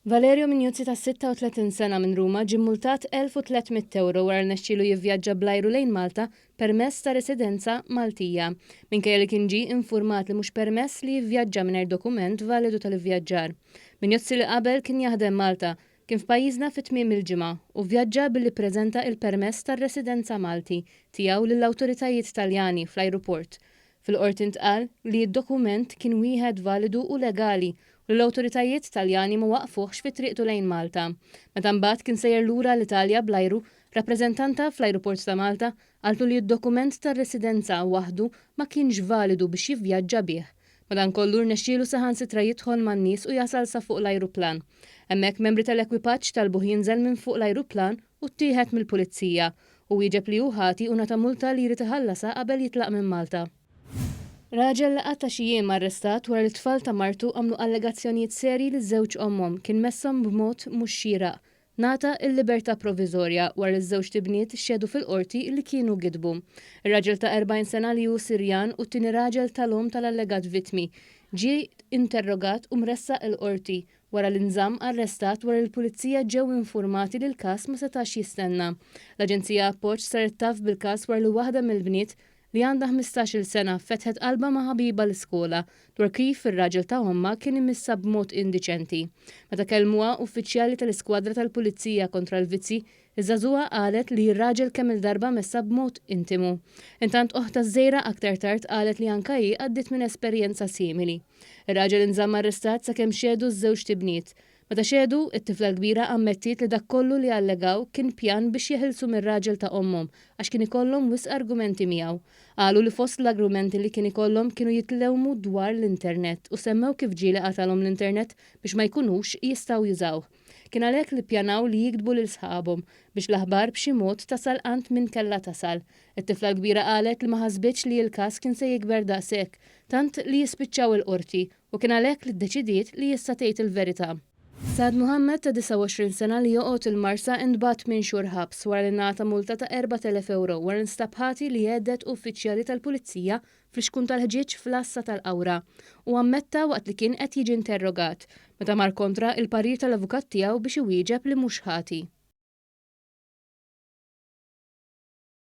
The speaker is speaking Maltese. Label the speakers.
Speaker 1: Valerio Mignuzzi ta' 36 sena minn Ruma ġie mmultat 1,300 ewro wara li rnexxielu jivvjaġġa bl-ajru lejn Malta permess ta' residenza Maltija, minkejja li kien ġie infurmat li mhux permess li jivvjaġġa mingħajr dokument validu tal-ivvjaġġar. Mignozzi li qabel kien jaħdem Malta, kien f'pajjiżna fi tmiem il-ġimgħa u vvjaġġa billi ppreżenta il-permess tar-residenza Malti tiegħu lill-awtoritajiet Taljani fl-ajruport. Fil-Qorti ntqal li d-dokument kien wieħed validu u legali u li l-awtoritajiet Taljani ma waqqfuhx fi triqtu lejn Malta. Meta mbagħad kien sejjer lura l-Italja bl-ajru, rappreżentanta fl-ajruport ta' Malta qaltlu li d-dokument tar-residenza waħdu ma kienx validu biex jivvjaġġa bih. Madankollu rnexxielu saħansitra jidħol man-nies u jasal sa fuq l-ajruplan. Hemmhekk membri tal-ekwipaġġ talbuh jinżel minn fuq l-ajruplan u ttieħed mill-pulizija. Hu wieġeb li hu ħati u ngħata multa li jrid iħallasha qabel jitlaq minn Malta. Raġel li qatta' xi jiem arrestat wara li t-tfal ta' martu għamlu allegazzjonijiet serji li żewġ ommhom kien messhom b'mod mhux xieraq, ngħata l-libertà proviżorja wara li ż-żewġt ibniet xehdu fil-Qorti li kienu gidbu. Ir-raġel ta' 40 sena li hu Sirjan u t-tieni raġel tal-omm tal-allegat vittmi, ġie interrogat u mressaq il-Qorti wara li nżamm arrestat wara li l-Pulizija ġew infurmati li l-każ ma setax jistenna. L-Aġenzija Appoġġ saret taf bil-każ wara li waħda mill-bniet, li għandha 15-il sena, fetħet qalbha ma' ħabiba l-iskola dwar kif ir-raġel ta' ommha kien imissha b'mod indiċenti. Meta kellmuha uffiċjali tal-Iskwadra tal-Pulizija kontra l-Vizzji, iż-żagħżugħa qalet li r-raġel kemm-il darba messha b'mod intimu. Intant oħtha ż-żgħira aktar tard qalet li anke hi għaddiet minn esperjenza simili. Ir-raġel inżamm arrestat sakemm xehdu ż-żewġt ibniet. Meta xehdu, it-tifla l-kbira ammettiet li dak kollu li allegaw kien pjan biex jeħilsu mir-raġel ta' ommhom għax kien ikollhom wisq argumenti miegħu. Qalu li fost l-agrumenti li kien ikollhom kienu jitlewmu dwar l-internet u semmew kif ġieli qatgħalhom l-internet biex ma jkunux jistgħu jużawh. Kien għalhekk li ppjanaw li jigdbu lil sħabhom biex l-aħbar b'xi mod tasal għand min kellha tasal. It-tifla l-kbira qalet li ma ħasbitx li l-każ kien se jikber daqshekk, tant li jispiċċaw il-Qorti u kien għalhekk li ddeċidiet li issa tgħid il-verità. Saad Mohammed ta' 29 sena li joqgħod il-Marsa intbagħat tmien xhur ħabs wara li ngħata multa ta' 4,000 ewro wara li nstab ħati li hedded uffiċjali tal-pulizija fl-ixkun tal-ħġieġ fl-għassa tal-Qawra. Hu ammetta waqt li kien qed jiġi interrogat, meta mar kontra il-parir tal-avukat tiegħu biex iwieġeb li mhux ħati.